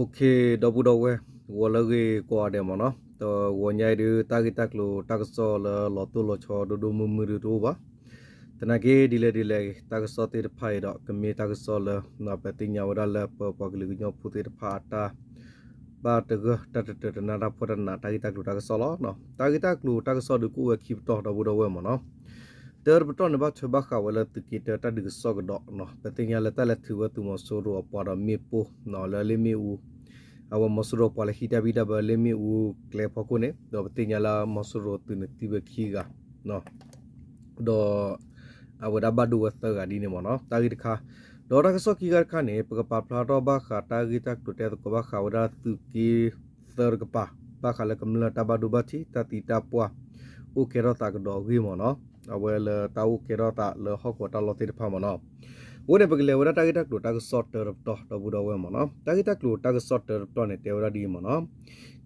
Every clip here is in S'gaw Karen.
ဒီပုၢ်ဒီဝဲၢ် ဂီၤလၢအဂ့ၤကိးဂၤဒဲးမ့ၢ်နီၤ, တဂီၤညါအံၤဒုး တၢ်ဂ့ၢ်တၢ်ကျိၤတၢ်ကစီၣ်လၢလီၤတိၢ်လီၤဆီဒိၣ်ဒိၣ်မုၢ်မုၢ်ဒုးတအိၣ်ဘၣ်. သနာ်က့ ဒ်လဲၣ်ဒ်လဲၣ်ဂ့ၤ တၢ်ကစီၣ်သ့ၣ်တဖၣ်အံၤဒီး ကမ့ၢ်တၢ်ကစီၣ်လၢ ပသ့ၣ်ညါဝဲဒၣ်လၢပပှၤကလုာ်ကညီဖိသ့ၣ်တဖၣ်အတၢ် ဘၣ်တဂၢၢ်တၢ်တတၢာ်တနါတၢ်ဖှီၣ်တၢ်နးတၢ်ဂ့ၢ်တၢ်ကျိၤတၢ်ကစီၣ်လီၤ. တၢ်ဂ့ၢ်တၢ်ကျိၤတၢ်ကစီၣ်ဒုးကအိၣ်ဝဲခံပတီၢ် ဒီပုၢ်ဒီဝဲၢ်မ့ၢ်နီၤ. တၢတပတီၢ်န့ၣ် ဘၣ်ထွဲဘၣ်ဃးဝဲလၢသုးက့တၢတၢ်ဒုးကစီၣ်ကဒီးနီၤ, ပသ့ၣ်ညါလၢတၢ်လဲၤထုးဝဲသုးမီၤစိရိၤအပှၤဒီးမ့ၣ်ပိၢ် လၢလ့ၣ်မ့ၣ်အူ အဝဲမီၤစိရိၤပှၤလၢဟံးတၢ်ဘံၣ်တၢ်ဘၢလ့ၣ်မ့ၣ်အူကျဲဖီခိၣ်န့ၣ် ဒီးပသ့ၣ်ညါလၢမီၤစိရိၤသုးန့ၣ်သံဝဲခံဂၤ ဒီး အဝဲဒၣ်ဘၣ်ဒိဝဲသၢဂၤဒ်န့ၣ်မ့ၢ်နီၤ, တၢ်ဂ့ၢ်တခါ. ဒီးတၢ်ကစီၣ်ခံဂၤတခါန့ၣ် ပကပာ်ဖျါထီၣ်ဘၣ်ဃးတၢ်ဂ့ၢ်တၢ်ကျိၤတဲသကိးဘၣ်ဃးဝဲဒၣ်သုးက့သၢတကပၤ ဘၣ်ဃးလၢကမျၢၢ်တၢ်ဘၣ်ဒိဘၣ်ထံး တၢ်သံတၢ်ပှၢ် အိၣ်ကဲထီၣ်သးကဒီးအဂ့ၢ်မ့ၢ်နီၤ, အဝဲလၢတၢ်အိၣ်ကဲထီၣ်သးလၢဟီၣ်ကဝီၤတၢ်လီၢ်သ့ၣ်တဖၣ်မ့ၢ်နီၤ. အဃိန့ၣ် ပကလဲၤဝဲဒၣ်တၢ်ဂ့ၢ်တၢ်ကျိၤတၢ်ကစီၣ်တၢတပတီၢ် ဒီပုၢ်ဒီဝဲၢ်မ့ၢ်နီၤ. တၢ်ဂ့ၢ်တၢ်ကျိၤတၢ်ကစီၣ်တၢတပတီၢ်န့ၣ် တဲဝဲဒၣ်ဒ်အံၤမ့ၢ်နီၤ.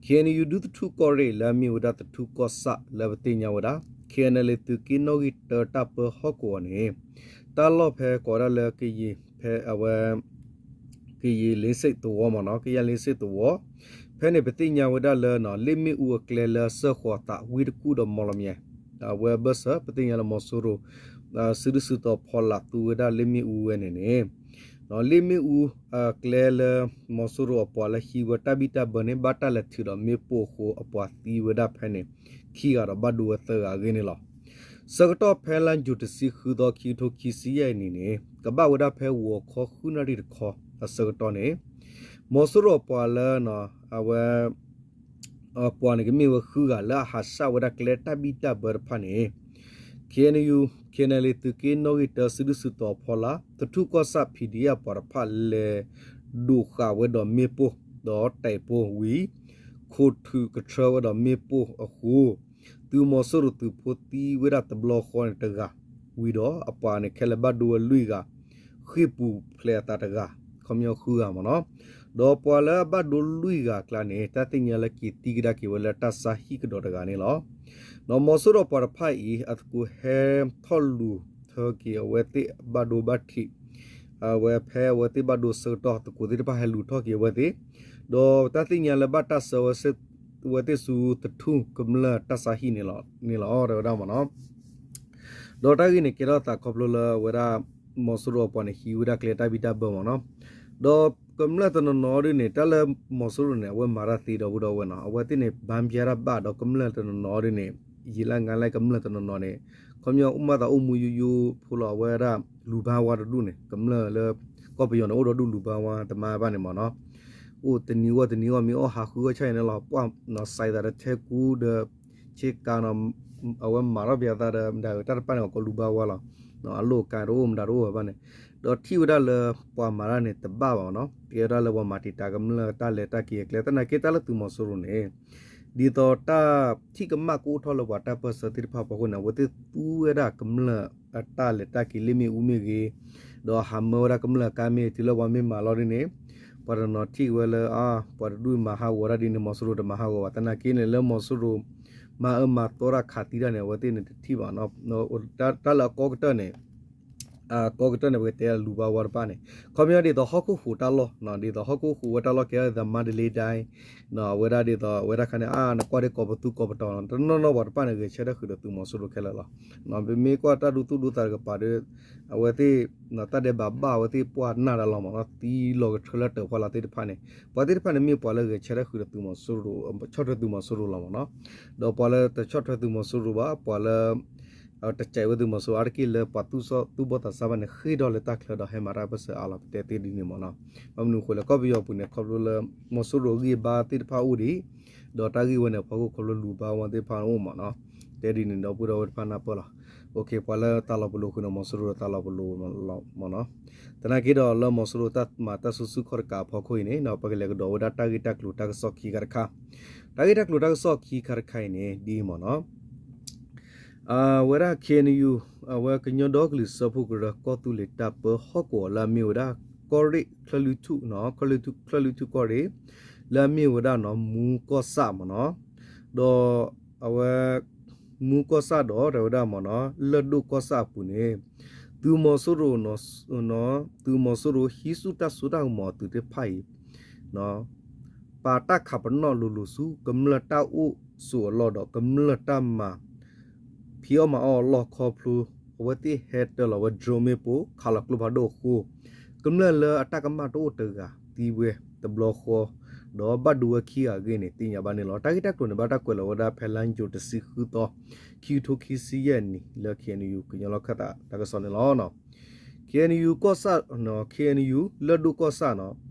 ခ့ၣ်အဲၣ်ယူၣ် ဒူသထူၣ်ကီၢ်ရ့ၣ် လၢအမ့ၢ်ဝဲဒၣ်သထူၣ်ကီၢ်ဆၣ်လၢပသ့ၣ်ညါဝဲဒၣ် ခ့ၣ်အဲၣ်ယူၣ် သုးက့နီၣ်ဂံၢ်တၢတၢ်ပၢဟီၣ်ကဝီၤန့ၣ် တၢ်လီၢ်ဖဲကိးဝဲဒၣ်လၢ ကယံၤ ဖဲအဝဲ ကယံၤလ့စ့ၣ်သဝီမ့ၢ်နီၤ, ကယံၤလ့စ့ၣ်သဝီ ဖဲန့ၣ်ပသ့ၣ်ညါဝဲဒၣ်လၢ လ့ၣ်မ့ၣ်အူအကျဲလၢအစၢဃီၤသးဝ့ၢ်တကူၣ်ဒီးမီၣ်လမၠဲၣ် အဝဲအဘၢၣ်စၢၤ ပသ့ၣ်ညါလၢမီၤစိရိၤ စုဒုၣ်စုတီၤဖီလာ်သူဝဲဒၣ်လ့ၣ်မ့ၣ်အူဝဲန့ၣ်န့ၣ် လ့ၣ်မ့ၣ်အူအကျဲလၢ မီၤစိရိၤအပှၤလၢဟံးဝဲတၢ်ဘံၣ်တၢ်ဘၢန့ၣ် ဘၣ်တၢ်လဲၤထုးဒီးမ့ၣ်ပိၢ်အဃိ အပှၤသံဝဲဒၣ်ဖဲန့ၣ် ခံဂၤဒီးဘၣ်ဒိဝဲသၢဂၤအဂ့ၢ်န့ၣ်လီၤ. ဆၢကတီၢ်ဖဲလါယူၤတဆံဃုသီ ခံကထိခံဆံယဲၢ်အနံၣ်န့ၣ် ကဘၣ်ဝဲဒၣ်ဖဲဂီၤခီဃုနၣ်ရံၣ်တခီအဆၢကတီၢ်န့ၣ် မီၤစိရိၤအပှၤလၢ အဝဲ ပှၤန့ၣ်ကမ့ၢ်ဝဲဃုဂၤလၢအဟးဆှၣ်ဝဲဒၣ်ကျဲတၢ်ဘံၣ်တၢ်ဘၢတဖၣ်န့ၣ် ခ့ၣ်အဲၣ်ယူၣ် ခ့ၣ်အဲၣ်ယူၣ် သုးက့နီၣ်ဂံၢ်တၢ စုဒုၣ်စုတီၤဖီလာ် သထူၣ်ကီၢ်ဆၣ် ဖံၣ်ဒံၣ်အပှၤတဖၣ် လဲၤဒိးဃာ်ဝဲဒီးမ့ၣ်ပိၢ် ဒီးတဲာ်ပိၢ်ဝံၤ ခိးထုးကထြၢဝဲဒီးမ့ၣ်ပိၢ်အဃိ သုးမီၤစိရိၤသုးဖိသံဝဲဒၣ်တဘျီဃီန့ၣ်တဂၤ ဝံၤဒီးအပှၤန့ၣ် ခဲလၢာ်ဘၣ်ဒိဝဲလွံၢ်ဂၤ ဃ့ၢ်ပူၤဖျဲးအသးတဂၤ ခီပညီဃုဂၤမ့ၢ်နီၤ. ဒီးပှၤလၢအဘၣ်ဒိလွံၢ်ဂၤအကျါန့ၣ် တၢ်သ့ၣ်ညါလၢက့ၤသံကဒါက့ၤဝဲလၢတၢ်ဆါဟံၣ်ကဒီးတဂၤန့ၣ်လီၤ. ဒီးမီၤစိရိၤပှၤတဖၣ်အံၤ အသကိးဟဲထီၣ်လူၤထၢက့ၤအဝဲသ့ၣ်ဘၣ်ဒိဘၣ်ထံး အဝဲဖဲအဝဲသ့ၣ်ဘၣ်ဒိဆၢကတီၢ် သကိးသ့ၣ်တဖၣ်ဟဲလူၤထီၣ်က့ၤအဝဲသ့ၣ် ဒီးတၢ်သ့ၣ်ညါလၢဘၣ်တၢ်ဆှၢဝဲသ့ၣ်ဆူသထူၣ်ကမျၢၢ်တၢ်ဆါဟံၣ်န့ၣ်လီၤ တဲဝဲဒၣ်မ့ၢ်နီၤ. ဒီးတၢ်ဂ့ၢ်န့ၣ် ကဲထီၣ်သးခီဖျိလၢအဝဲဒၣ် မီၤစိရိၤအပှၤန့ၣ် ဟံးဝဲဒၣ်ကျဲတၢ်ဘံၣ်တၢ်ဘၢမ့ၢ်နီၤ. ဒီးကမျၢၢ်တနီၤနီၤဒ်န့ၣ် တၢ်လၢမီၤစိရိၤန့ၣ် အဝဲမၤတၢ်သ့ဒီပုၢ်ဒီဝဲၢ်နီၤ အဝဲသ့ၣ်န့ၣ် ဘၣ်ပျဲတၢ်ဘၣ်ဒီးကမျၢၢ်တနီၤနီၤဒ်န့ၣ် ယံာ်လၢငါလၢကမျၢၢ်တနီၤနီၤန့ၣ် ခီပညီအိၣ်မးသးအိၣ်မူယိယိဖိလီၤ အဝဲဒၣ်လူၤဘါဝါတဒူၣ်န့ၣ် ကမျၢၢ်လၢ ကီၢ်ပယီၤန့ၣ် အိၣ်ဒီးဒူၣ်လူၤဘါဝါတမါဘၣ်န့ၣ်မ့ၢ်နီၤ အိၣ်တနံၤဂီၢ်တနံၤဂီၢ် မ့ၢ်အီၣ်ဟးဃုအီၣ်ဆၣ်အံၤန့ၣ်လီၤ ပှၢ်စဲးသးတထဲကူဒီး ဆ့ကၤနီၤ အဝဲမၤထီၣ်ပယီၤသးဒီး မတၤတၢ်တဖၣ်န့ၣ် ကီးလူၤဘါဝါလီၤ. အလိၣ်ကါတအိၣ်မတၤတအိၣ်ဘၣ်န့ၣ် ဒီးထံၣ်ဝဲဒၣ်လၢ ပှၤမၤတၢ်န့ၣ်တဘၣ်ဘၣ်နီၤ ကဲဝဲဒၣ်လၢပှၤမၤတံာ်တာ်ကမျၢၢ်တၢ်လဲၤတၢ်က့ၤအကျဲ သနာ်က့တၢ်လၢသုးမီၤစိရိၤန့ၣ် ဒ်သိးတၢ်ထံၣ်ကမၣ်ကအိၣ်ထီၣ်လၢပှၤတၢ်ပၢၢ်ဆၢသ့ၣ်တဖၣ်အဖီခိၣ်န့ၣ် အဝဲသ့ၣ်သူဝဲဒၣ်ကမျၢၢ်အတၢ်လဲၤတၢ်က့ၤလ့ၣ်မ့ၣ်အူမ့ၢ်ဂ့ၤ ဒီးဟးမၢဝဲဒၣ်ကမျၢၢ်အကါမ့ၢ်ဂ့ၤ တုၤလၢပှၤမ့ၢ်မၤလီၤဒ်န့ၣ် ပှၤတနီၤထံၣ်ဝဲလၢ ပှၤတဒူၣ်မၤဟးဂီၤတၢ်ဒ်န့ၣ် မီၤစိရိၤတမၤဟးဂီၤဘၣ် သနာ်က့န့ၣ် လၢမီၤစိရိၤ မၤအၢမၤသီတၢ်ခးသံတၢ်န့ၣ် အဝဲသ့ၣ်န့ၣ်တထံၣ်ဘၣ် တၢ်လၢအကီကတၢၢ်န့ၣ် အကီကတၢၢ်န့ၣ် ပကတဲလူၤဘါဝါတဖၣ်န့ၣ် ခီပညီဒ်သိးဟီၣ်ခိၣ်ဟူးတၢ်လီၢ် ဒ်သိးဟီၣ်ခိၣ်ဟူးဝဲတၢ်လီၢ်ကဲဒ်သိး မါဒလ့ဒၣ် အဝဲဒၣ်ဒ်သိးအဝဲဒၣ်ခါန့ၣ် အါ နကွၢ်ဒ်ကီးပသူကီးပတီၤ တနီၤနီၤပှၤတဖၣ်န့ၣ် ဂဲၤဆၢထၢၣ်ဃုာ်ဒီးသုးမီၤစိရိၤခဲလၢာ်လီၤ. ပမ့ၢ်ကွၢ်တၢ်ဒူသူၣ်ဒူသးတကပၤဒီး အဝဲသ့ၣ် တၢ်ဒဲးဘးဘၣ်အဝဲသ့ၣ်ပှၢ်နၢ်တၢ်လီၤမ့ၢ်နီၤ သံလီၤကထြၢလၢတၢးဖီလာ်သ့ၣ်တဖၣ်န့ၣ် ပှၤသ့ၣ်တဖၣ်န့ၣ်မ့ၢ်ပှၤလၢဂဲၤဆၢထၢၣ်ဃုာ်ဒီးသုးမီၤစိရိၤ ဆီၣ်ထွဲသုးမီၤစိရိၤလီၤမ့ၢ်နီၤ ဒီးပှၤလၢတဆီၣ်ထွဲသုးမီၤစိရိၤဘၣ် ပှၤလၢ တစဲးဝဲသုးမီၤစိရိၤ အါတက့ၢ်လၢပှၤသူၣ်ဘီၣ်သးစၢ်ဘၣ်န့ၣ် ဃ့ၢ်ထီၣ်လၢတၢ်ချၢဒီးဟဲမၤတၢ်ပၢၢ်ဆၢအါလီၤ ပတဲသ့ဒ်န့ၣ်မ့ၢ်နီၤ ဘၣ်မနုၤအဃိလဲၣ် ကီၢ်ပယီၤပူၤန့ၣ် ခီဖျိလၢ မီၤစိရိၤအဂံၢ်အဘါသ့ၣ်တဖၣ်အိၣ်ဒံး ဒီးတၢ်ဂ့ၢ်ဝဲန့ၣ် ဖီခိၣ်ခီဖျိလူၤဘါဝါသ့ၣ်တဖၣ်အိၣ်မ့ၢ်နီၤ တဲဒ်န့ၣ်ဒီပုၢ်ဒီဝဲၢ်တဖၣ်နၢ်ပၢၢ်လီၤ. ပှၤလၢတၢ်လီၤပလိာ်ဃုာ်ဒီးမီၤစိရိၤဒီးတၢ်လီၤပလိာ်မ့ၢ်နီၤ သနာ်က့ဒီးလၢမီၤစိရိၤတၢ်မၤတၢ်စုဆူၣ်ခီၣ်တကးအဖီခိၣ်အံၤန့ၣ် ပကလဲၤကဒီးဝဲဒၣ်တၢ်ဂ့ၢ်တၢ်ကျိၤတၢ်ကစီၣ်ခံခါတခါ တၢ်ဂ့ၢ်တၢ်ကျိၤတၢ်ကစီၣ်ခံခါတခါအံၤန့ၣ် ဒ်အံၤမ့ၢ်နီၤ အဝဲဒၣ် ခ့ၣ်အဲၣ်ယူၣ် အဝဲကညီဒီကလုာ်စၢဖှိၣ်ကရၢကီၢ်သူလ့ၤတၢ်ပၢဟီၣ်ကဝီၤလၢအမ့ၢ်ဝဲဒၣ် ကီၢ်ရ့ၣ်ချၢၣ်လွံၢ်ထူၣ် ချၢၣ်လွံၢ်ထူၣ်ကီၢ်ရ့ၣ် လၢအမ့ၢ်ဝဲဒၣ်နီၤ မူကီၢ်ဆၣ်မ့ၢ်နီၤ ဒီးအဝဲ မူကီၢ်ဆၣ်ဒီးတဲဝဲဒၣ်မ့ၢ်နီၤ လၢၢ်ဒိၣ်ကီၢ်ဆၣ်အပူၤန့ၣ် သုးမီၤစိရိၤ သုးမီၤစိရိၤဟံးဆူၣ်တၢ်စိတၢ်ကမီၤအသုးသ့ၣ်တဖၣ်အံၤ ပာ်တၢ်ခးပနီၣ်လိၤလိၤဆူ ကမျၢၢ်တၢ်အိၣ်ဆိးအလီၢ်ဒီး ကမျၢၢ်တၢ်မၤ ဖံးအီၣ်မၤအီၣ်အလီၢ်ခီဖျိ အဝဲသ့ၣ်ဟဲတၢလီၤဝဲ drone မ့ၣ်ပိၢ် ခးလီၤကျိဖးဒိၣ်အဃိ ကမျၢၢ်လၢအတၢ်ကမၣ်တအိၣ်တဂၤသံဝဲတဘျီဃီ ဒီးဘၣ်ဒိဝဲခံဂၤအဂ့ၢ်န့ၣ် သ့ၣ်ညါဘၣ်န့ၣ်လီၤ. တၢ်ဂ့ၢ်တၢ်ကျိၤန့ၣ် ဘၣ်တၢ်ကွဲးလီၤဝဲဒၣ်ဖဲလါယူၤတဆံဃုသီ ခံကထိခံဆံယဲၢ်နံၣ် လၢ K N U ကညီလီၢ်ခၢၣ်သးတၢ်ကစီၣ်န့ၣ်လီၤ. K N U ကီၢ်ဆၣ် K N U လၢၢ်ဒိၣ်ကီၢ်ဆၣ်နီၤ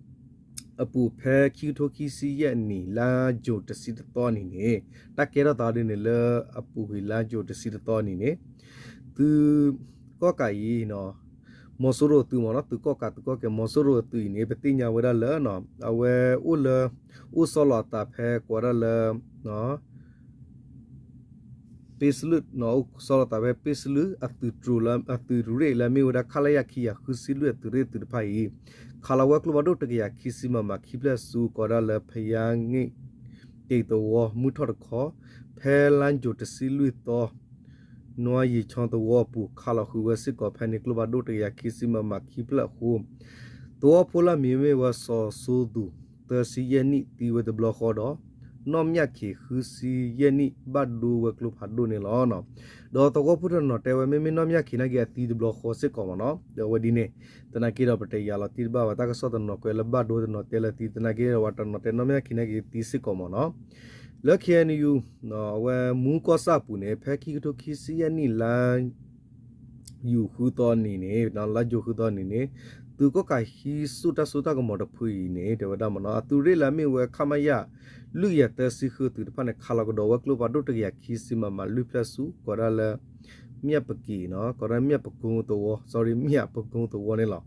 အပူၤဖဲခံကထိခံဆံယဲၢ်နံၣ် လါယူၤတဆံတသီနံၤန့ၣ် တၢ်ကဲထီၣ်သးဒ်န့ၣ်လၢအပူၤကွံာ်လါယူၤတဆံတသီနံၤန့ၣ် သုးကီၣ်ကးအံၤ မီၤစိရိၤအသုးမ့ၢ်နီၤ သုးကီၣ်ကး သုးကီၣ်ကဲၤ မီၤစိရိၤအသုးအံၤန့ၣ် ပသ့ၣ်ညါဝဲဒၣ်လၢ အဝဲအိၣ်လၢ အိၣ်ဆီလီၤအသးဖဲကိးဝဲဒၣ်လၢ ပ့စလုၢ် အိၣ်ဆီလီၤသးဖဲပ့စလုၢ် အသုးရ့ၣ်လၢအမ့ၢ်ဝဲဒၣ် ခလရ ခံကယၤဃုဆံလွံၢ် အသုးရ့ၣ်အသုးတဖၣ်အံၤ ခးလီၤဝဲကျိဖးဒိၣ်တကယၤခံဆံ မမ ခံဖျၢၣ်ဆူ ကိးဒၣ်လၢ ဖယါင့ၢ်တ့ၢ်သဝီ မုၢ်ထီၣ်တခီ ဖဲလါယူၤတဆံလွံၢ်သီ နွါယံာ်ချီသဝီအပူၤ ခးလီၤဃုာ်ဝဲစ့ၢ်ကီးဖဲန့ၣ် ကျိဖးဒိၣ်တကယၤခံဆံ မမ ခံဖျၢၣ်အဃိ သဝီဖိလၢအမံၤမ့ၢ်ဝဲ စီၤစိသူး သၢဆံယဲၢ်နံၣ် သံဝဲတဘျီဃီဒီး နီၢ်မၠၣ်ခ့ၤ ဃုဆံယဲၢ်နံၣ် ဘၣ်ဒိဝဲကျိဖးဒိၣ်န့ၣ်လီၤ. ဒီးသဝီဖိတနီၤတဲဝဲ မ့မ့ၢ်နီၢ်မၠၣ်ခ့ၤနာ်က့ၤအသံတဘျီဃီစ့ၢ်ကီးမ့ၢ်နီၤ ဒီးအဝဲဒ်န့ၣ် သနာ်က့ဒီးပတယာ်လီၤတံၢ်တဘၣ်ဘၣ် တၢ်ကစီၣ်တနီၤကွဲးလၢဘၣ်ဒိတနီၤတဲလၢသံ သနာ်က့ဒီး ပှၤတနီၤတဲနီၢ်မၠၣ်ခ့ၤနာ်က့ၤသံစ့ၢ်ကီးမ့ၢ်နီၤ လၢ K N U အဝဲမူကီၢ်ဆၣ်အပူၤန့ၣ် ဖဲခံကထိခံဆံယဲၢ်နံၣ် လါယူၤဃုသီနံၤန့ၣ် လါယူၤဃုသီနံၤန့ၣ် သုးကီၣ်ကးဟံးဆူၣ်တၢ်စိတၢ်ကမီၤတဖုအံၤန့ၣ် တဲဝဲဒၣ်မ့ၢ်နီၤ အသုးရ့ၣ်လၢအမ့ၢ်ဝဲ ခမရ လွံၢ်ကယၤသၢဆံဃု အသုးတဖၣ်န့ၣ် ခးလီၤကဒီးဝဲကျိဖးဒိၣ်တကယၤခံဆံ မမ လွံၢ်ဖျၢၣ်ဆူ ကိးဒၣ်လၢ မၠၣ်ပက့ၤနီၤ ကိးဒၣ်မၠၣ်ပကိသဝီ sorry မၠၣ်ပကိသဝီန့ၣ်လီၤ.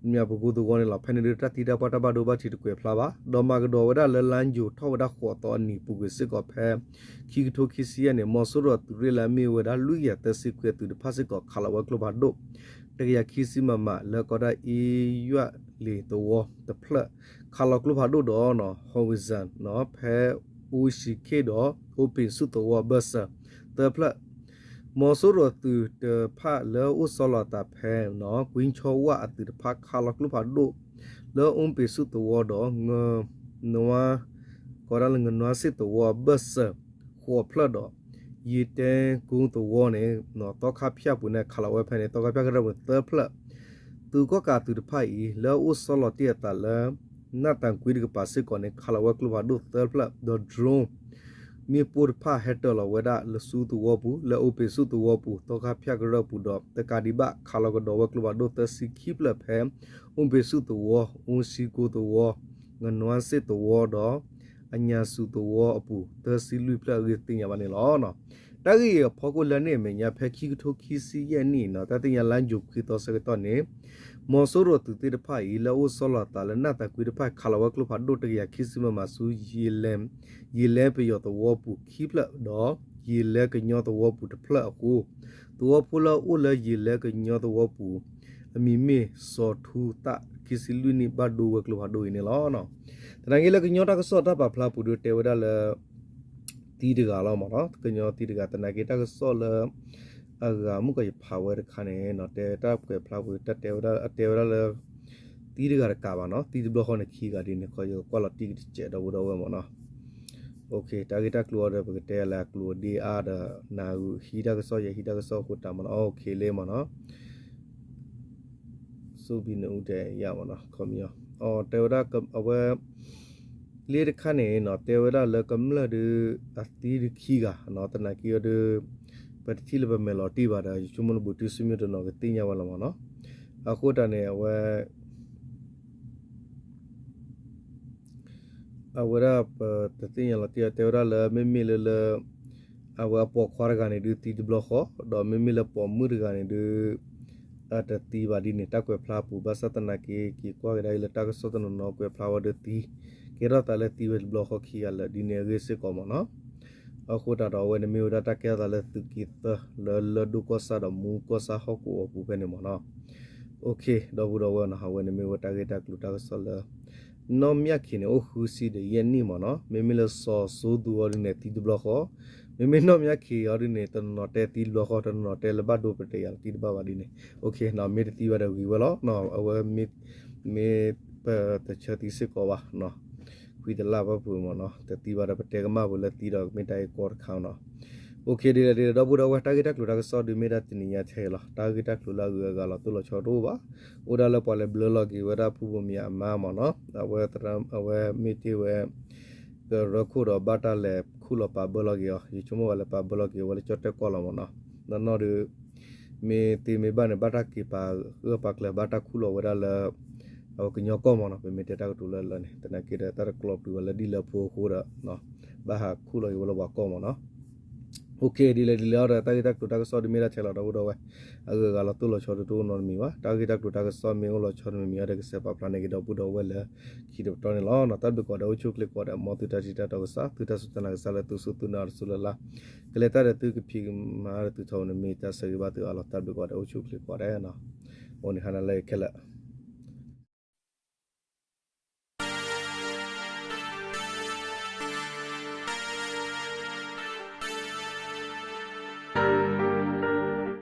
မၠၣ်ပကိသဝီန့ၣ်လီၤ. ဖဲန့ၣ်ဒုး တၢ်သံတၢ်ပှၢ်တၢ်ဘၣ်ဒိဘၣ်ထံးတကွဲးဖျါဘၣ် ဒီးမၤကဒီးဝဲဒၣ်လၢလါယူၤထီၣ်ဝဲဒၣ်ဃိးသီအနံၤပူၤကွံာ်စ့ၢ်ကီးဖဲ ခံကထိခံဆံယဲၢ်န့ၣ် မီၤစိရိၤအသုးရ့ၣ်လၢအမ့ၢ်ဝဲဒၣ် လွံၢ်ကယၤသၢဆံခွံ အသုးတဖၣ်စ့ၢ်ကီး ခးလီၤဝဲကျိဖးဒိၣ် တကယၤခံဆံ မမ လၢကိးဒၣ်အ့ယွၣ်လ့ၤသဝီတဖျၢၣ် ခးလီၤကျိဖးဒိၣ်ဒီး Horizon ဖဲအူစံခ့ၣ်ဒီး အိပ့ၤဆူၣ်သဝီအဘၢၣ်စၢၤ သၢဖျၢၣ် မီၤစိရိၤအသုးတဖၣ်လၢအိၣ်ဆီလီၤအသးဖဲ ကွံဆီဝၣ်အသုးတဖၣ် ခးလီၤကျိဖးဒိၣ် လၢအိပ့ၤဆူၣ်သဝီဒီး နွါ ကိးဒၣ်လၢငနွါစ့ၣ်သဝီအဘၢၣ်စၢၤ ဃိးဖျၢၣ်ဒီး ယံၤတဲကိသဝီန့ၣ် သီခါဖၠၣ်ပူၤန့ၣ် ခးလီၤဝဲဖဲန့ၣ် သီခါဖၠၣ်ကရၢၢ်ပူၤန့ၣ် သၢဖျၢၣ် သုးကီၣ်ကးသုးတဖၣ်အံၤ လၢအအိၣ်ဆီလီၤတ့ၢ်အသးလၢ နၢ်တၢ်ကွံတကပၤစ့ၢ်ကီးန့ၣ် ခးလီၤဝဲကျိဖးဒိၣ်သၢဖျၢၣ် ဒီး drone မ့ၣ်ပိၢ်တဖၣ်ဟဲတၢၤလီၤဝဲဒၣ်လၢဆူသဝီပူၤ လၢအိပ့ၤဆူၣ်သဝီပူၤ သီခါဖၠၣ်ကရၢၢ်ပူၤဒီး တကးဒံးဘၣ် ခးလီၤကဒီးဝဲကျိဖးဒိၣ်သၢဆံခံဖျၢၣ်ဖဲ အိပ့ၤဆူၣ်သဝီ အူစံကိသဝီ ငနွါစ့ၣ်သဝီဒီး အညၣ်စူၣ်သဝီအပူၤ သၢဆံလွံၢ်ဖျၢၣ်အဂ့ၢ်သ့ၣ်ညါဘၣ်န့ၣ်လီၤ. တၢ်ဂ့ၢ်အံၤအဖီခိၣ်လၢန့ၣ်အမဲာ်ညါ ဖဲခံကထိခံဆံယဲၢ်နံၣ်နီၤ တၢ်သ့ၣ်ညါလါယူၤခွံသီဆၢကတီၢ်န့ၣ် မီၤစိရိၤသုးသ့ၣ်တဖၣ်အံၤ လၢအအိၣ်ဆီလီၤအသးလၢနၢ်သၢကွံတဖၣ် ခးလီၤဝဲကျိဖးဒိၣ်တကယၤခံဆံ မမ ဆူ ယံာ်လဲပယီၤသဝီပူၤခံဖျၢၣ်ဒီး ယံာ်လဲကညီသဝီပူၤတဖျၢၣ်အဃိ သဝီဖိလၢအအိၣ်လၢယံာ်လဲကညီသဝီပူၤ အမံၤမ့ၢ်စီၤထူသၣ် ခံဆံလွံၢ်နံၣ် ဘၣ်ဒိဝဲကျိဖးဒိၣ်အံၤန့ၣ်လီၤ. သနာ်က့လၢကညီတၢ်ကစီၣ်တၢ်ပာ်ဖျါပူၤဒီးတဲဝဲဒၣ်လၢ သံတဂၤလီၤမ့ၢ်နီၤ ကညီသံတဂၤ သနာ်က့တၢ်ကစီၣ်လၢ အဂၤမုၣ်ကီၤယဖးဝဲတခါန့ၣ်နီၤ တဲတၢ်ကွဲးဖျါပူၤ တၢ်တဲဝဲဒၣ် အတဲဝဲဒၣ်လၢ သံတဂၤတကးဘၣ်နီၤ သံတဘျီဃီန့ၣ်ခံဂၤဒ်န့ၣ် ခီယကကွၢ်လီၤတံၢ်ကတစဲးဒီပုၢ်ဒီဝဲၢ်မ့ၢ်နီၤ တၢ်ဂ့ၢ်တၢ်ကျိၤအီၤဒီး ပကတဲလၢအကျိၤအဒ့အါဒီး နၢ်ဟူဟံးတၢ်ကစီၣ် ယဟံးတၢ်ကစီၣ်အဃိတၢ်မ့ၢ်နီၤ OK လံမ့ၢ်နီၤ ဆိဘံနအူတဲယါမ့ၢ်နီၤ ခီပညီ အတဲဝဲဒၣ်အဝဲ လၢတခါန့ၣ်နီၤ တဲဝဲဒၣ်လၢကမျၢၢ်ဒုး အသံဒုးခံဂၤနီၤ သနာ်က့အီၤဒုး ပတထံၣ်လၢပမဲာ်လီၤတံၢ်ဘၣ်ဒီး ယဆိကမိၣ်လၢဘူၣ်ထံစူမ့ၢ်တနီၤကသ့ၣ်ညါဝဲလီၤမ့ၢ်နီၤ အဃိတၢ်န့ၣ် အဝဲ အဝဲဒၣ်ပတသ့ၣ်ညါလီၤတံၢ်အီၤ တဲဝဲဒၣ်လၢမ့မ့ၢ်လၢလၢ အဝဲအပိာ်ခွါတဂၤန့ၣ်ဒုးသံတဘျီဃီ ဒီးမ့မ့ၢ်လၢပိာ်မုၣ်တဂၤန့ၣ်ဒုး အတသံဘၣ်ဒ်န့ၣ် တၢ်ကွဲးဖျါပူၤ ဘၣ်ဆၣ်သနာ်က့ က့ၤကွၢ်ကဒါအံၤလၢတၢ်ကစီၣ်တနီၤနီၤကွဲးဖျါဝဲဒုးသံ ကဲထီၣ်သးလၢသံဝဲတဘျီဃီခံဂၤလၢာ်ဒ်န့ၣ်အဂ့ၢ်စ့ၢ်ကီးမ့ၢ်နီၤ အဃိတၢ်ဒီးအဝဲန့ၣ်မ့ၢ်ဝဲဒၣ်တၢ်ကဲထီၣ်သးလၢသုးက့သၢ လၢလၢၢ်ဒိၣ်ကီၢ်ဆၣ်ဒီးမူကီၢ်ဆၣ်ဟီၣ်ကဝီၤအပူၤဖဲန့ၣ်မ့ၢ်နီၤ OK ဒီပုၢ်ဒီဝဲၢ်နီၤ အဝဲန့ၣ်မ့ၢ်ဝဲတၢ်ဂ့ၢ်တၢ်ကျိၤတၢ်ကစီၣ်လၢ နီၢ်မၠၣ်ခ့ၤန့ၣ် အိၣ်ဃုဆံဒီးယဲၢ်နံၣ်မ့ၢ်နီၤ မ့မ့ၢ်လၢစီၤစိသူအီၤဒ်န့ၣ် သံတဘျီဃီ မ့မ့ၢ်နီၢ်မၠၣ်ခ့ၤအီၤဒ်န့ၣ် တနီၤနီၤတဲသံတဘျီဃီ တနီၤနီၤတဲလၢဘၣ်ဒိပတယၤလီၤတံၢ်တဘၣ်ဘၣ်ဒ်န့ၣ် OK နီၤ မ့ၢ်တသံဘၣ်ဒီးဂ့ၤဝဲလီၤ အဝဲမ့ၢ် မ့ၢ်ပတဆၢသံစ့ၢ်ကီးဘၣ်နီၤ ဖှံတလၢ်ဘၣ်ပူၤမ့ၢ်နီၤ, တသံဘၣ်ဒီး ပတဲကမၣ်ပူၤလၢသံဒီး မ့ၢ်တၢ်ဂ့ၢ်ကီတခါနီၤ. အိၣ်ခ့ ဒ်လဲၣ်ဒ်လဲၣ် ဒီပုၢ်ဒီဝဲၢ် တၢ်ဂ့ၢ်တၢ်ကျိၤတၢ်ကစီၣ်ဒုးမ့ၢ်ဒၣ်တနံၤညါထဲအံၤလီၤ. တၢ်ဂ့ၢ်တၢ်ကျိၤလၢအဂုၤအဂၤလီၤတိၢ်လီၤဆီတအိၣ်ဘၣ်. အိၣ်ဒၣ်လၢပှၤလဲၤဘျၢလီၤက့ၤဝဲဒၣ်ဖုဘိၣ်မံၤအမါမ့ၢ်နီၤ, အဝဲ အဝဲမ့ၢ်တ့ၢ်ဝဲ ကရၢခိၣ်ဒီးဘၣ်တၢ်လဲၤခူၣ်လီၤပာ်ဘၢလီၤက့ၤအီၤ, ယဆိကမိၣ်ဝဲလၢပာ်ဘၢလီၤက့ၤဝဲလၢကၠီၣ်တဲၣ်ကီၢ်လီၤမ့ၢ်နီၤ. နီၢ်နီၢ်ဒီး မ့ၢ်သ့မ့ၢ်ဘၣ်န့ၣ် ဘၣ်တၢ်က့ၤပာ်ဂၢၢ်ပာ်ကျၢၤ ဘၣ်တၢ်ခူၣ်လီၤဝဲဒၣ်လၢ အဝဲကညီကီၢ်မ့ၢ်နီၤ, ပမ့ၢ်တဲတၢ်ကတိၤလၢလၢန့ၣ် သနာ်က့ဒီး တၢ်တကျိၤပျံၤဝဲလၢဒ်လၢအဖိအဃိဒီး ဘၣ်ဟးခူၣ်လီၤက့ၤဝဲလၢပှၤကီၢ်မ့ၢ်နီၤ. အိၣ်ခ့ ဒ်လဲၣ်ဒ်လဲၣ်အီၤဒီး တၢ်ဂ့ၢ်တၢ်ကျိၤတၢ်ကစီၣ်ဒုးမ့ၢ်ဒၣ်ထဲလီၤ ဒီပုၢ်ဒီဝဲၢ်, အဂုၤအဂၤလီၤတိၢ်လီၤဆီတအိၣ်နီတမံၤဘၣ်. တၢ်ဂ့ၢ်တၢ်ကျိၤတၢ်ကစီၣ်မ့ၢ်အိၣ်လီၤဆီတမံၤမံၤအီၤဒီး ကစဲးပာ်ဖျါန့ၢ်က့ၤဒီပုၢ်ဒီဝဲၢ်လၢ ခံတပတီၢ်န့ၣ်လီၤ. တၢ်ဘျုးကိးဂၤဒဲး အိၣ်ဆူၣ်အိၣ်ချ့ကိးဂၤဒဲး, မ်သုတၢ်ထံၣ်တၢ်တီကစၢ်, သုတၢ်စူၢ်တၢ်နာ်ကစၢ်လၢသုစူၢ်သုနာ်တစူၢ်လၢ်လၢ်, ကလဲၤတၢ်ဒီးသုကဖံးကမၤဒီးသုထီၣ်န့ၣ် မ့ၢ်တၢ်ဆၢဂ့ၤဘၣ်သုအါလီၤ. တၢ်ဘျုးကိးဂၤဒဲး အိၣ်ဆူၣ်အိၣ်ချ့ကိးဂၤဒဲးနီၤ. အိၣ်န့ၣ်ဟါနၤလၢခဲလၢာ်